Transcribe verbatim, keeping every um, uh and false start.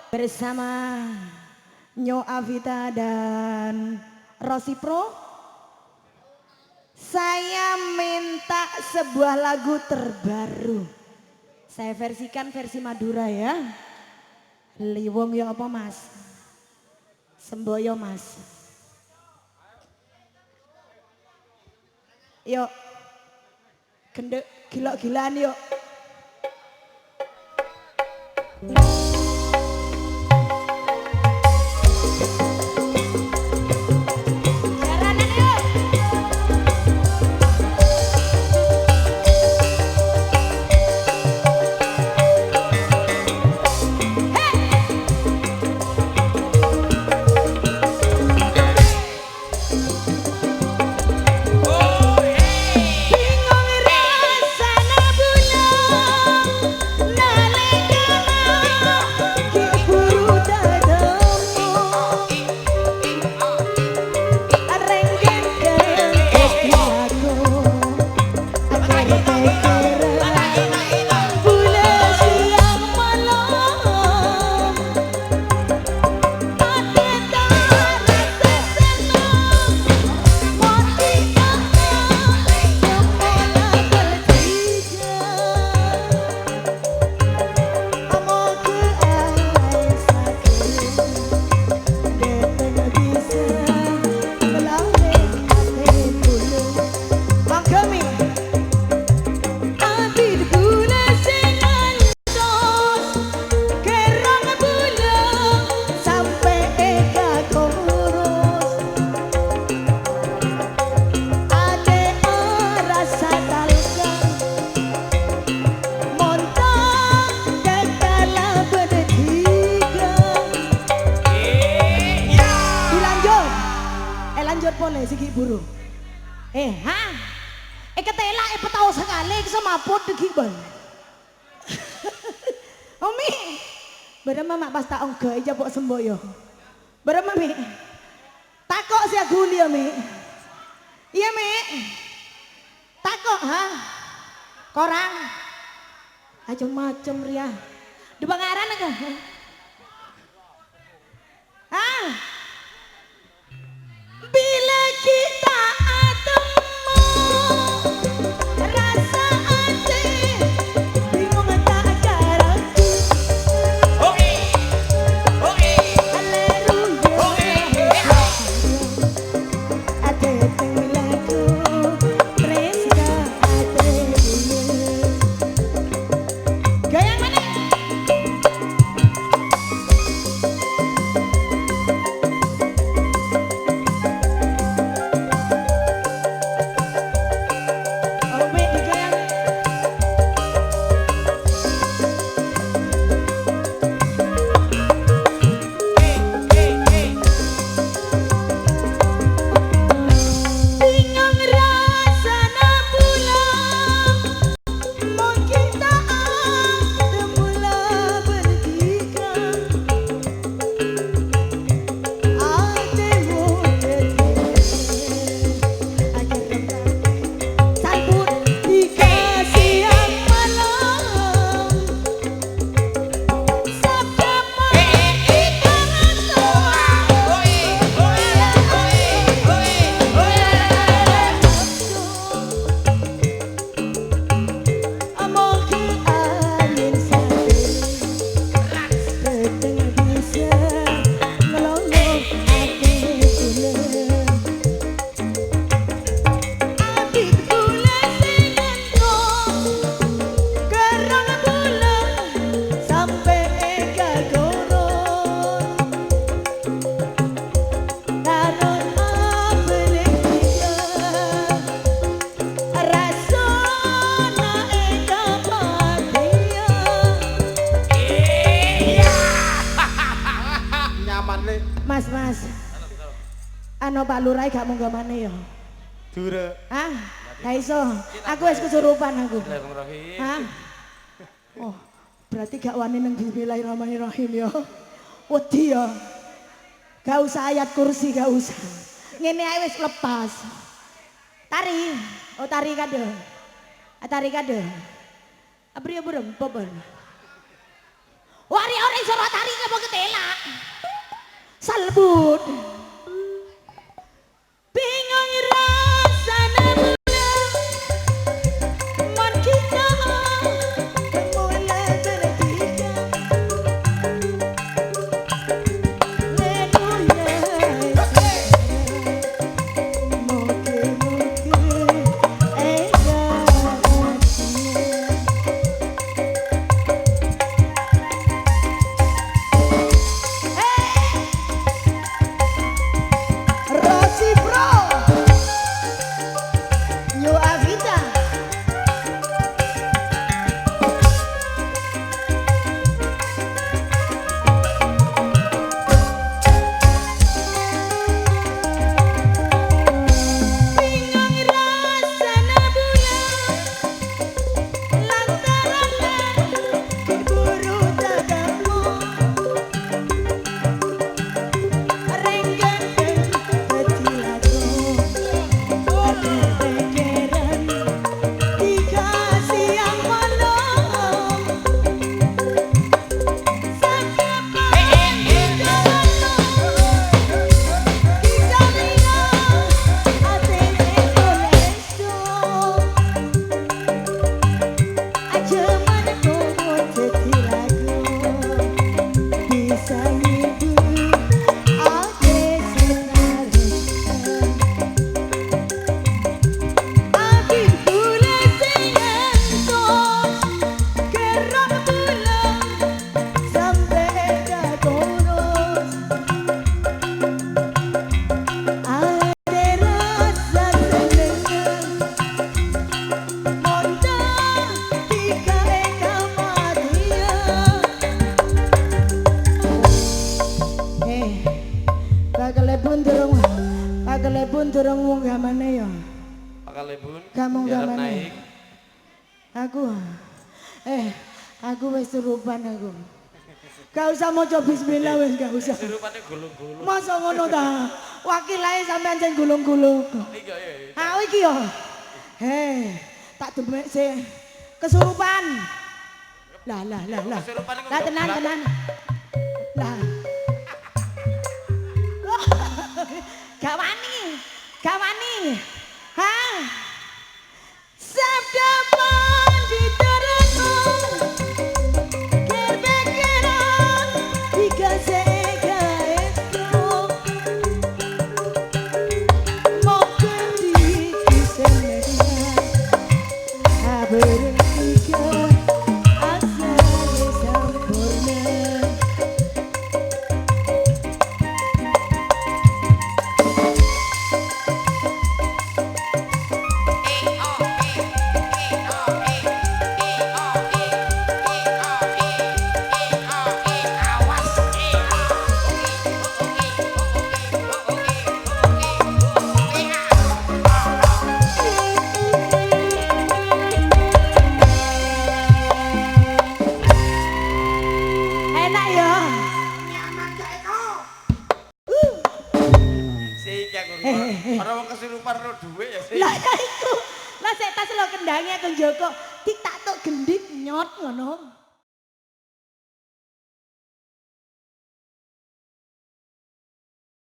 Bersama Nyo Avita dan Rosipro, saya minta sebuah lagu terbaru. Saya versikan versi Madura ya. Liwong ya apa, Mas? Semboyo, Mas. Yok. Gendek gila-gilaan, yok. Jaranan, yok. Hei! Abit bulâ sè ngantos kèrong bulâ sampè' èkakoros. Atè arassa talkang, mon ta' kèkalabân dhika. Dilanjut. Eh, lanjut polè, sè ghi' buru. Eh, ha? Èkatèla' èpatao sakalè, samaput dhâggi' bâli. Omi, bârâmma ma' pas ta' ongghâ èjâ po' semboyo. Bârâmma, Mi? Tako' sè aghuliyâ, Mi? Iyâ, Mi? Tako', ha? Korang? Macem-macem rèya. Dâpa' ngaran, enggak? Ah. Bilâ ghi' ta' atemmo rassa atè, bingung ta' karagu. Oke. Oke. Haleluya. Oke. Adhâteng lagu Preska atè bulâ. Goyang manè. Bingung rassana bulâ. Mon ghi' ta' atemmo la bân dhika, atèmo dhâddhi aghârrem. Salbut dhika sèyang malem. Sabda pamènta. Amoghâ angèn sampè' dâteng bisa ngalolo atè kaulâ. Abit kaulâ sè ngantos kèrong bulâ sampè' èkakoros. Karo abâlâ dhika, rassana èkapatèya. Iyâ. Nyaman, Lè'. Mas, Mas. Ano, Pak Lurah gak mongghâ manè, yâ? Dura. Ah, gak iso. Aku wis kesurupan aku. Bismillahirrahmanirrahim. Ah. Oh, berarti gak wani neng Bismillahirrahmanirrahim, ya. Wedi, ya. Gak usah ayat kursi, gak usah. Ngene ae wis lepas. Tari. Oh, tari kade. Ah, tari kade. Abriya burem, pobar. Wari oreng soro tari ke bokete, Calbut. Bingung rasana bulâ, mon kita mulai bertiga. Leluya, moga-moga enggak. Rosi Bro, New Avita. Bingung rasana bulâ, lantaran ghi' buru tatemmo. Rèng ghântèng dhâddhi lagu, atè pèkkèran tiga siang malem. Sakèng panèka, kita liya atèna polè. Ajâman komo dhâddhi lagu, bisa ngibur atè sè narètan. Abit bulâ sè ngantos, ghârrâ bulâ sampè' ka Toros. Atè rassa sennengnga, mon ta' dhika è kamatèyan. Eh, Pak Kalèbun durung, Pak Kalèbun durung mongghâ manè, yâ. Pak Kalèbun, Gak mongghâ manè. Aku, eh, aku wis surupan aku. Gak usah maca bismillah, wis gak usah. Surupane gulung-gulung. Masa ngono ta? Wakil ae sampean sing gulung-gulung. Iya, iya, iya. Aku iki yo. He, tak demek sih. Kesurupan. Lah, lah, lah, lah. Kesurupan iku Lah, tenan, goblok. Tenan. Lah. Gak wani. Gak wani. Hah? Sabda pandhita ratu, kèr-pèkkèran dhika sè èkaèsto. Mongkèr dhika sè mènta, abhâreng dhika asale samporna. Enak ya? Nyaman gak itu? Sing ya, Guru. Eh, eh, eh. Ora wong kesurupan ro duwe ya, sing. Lah, ya iku. Lah, sek tas lo kendangnya ke Joko. Tik tak tok gendhik nyot ngono.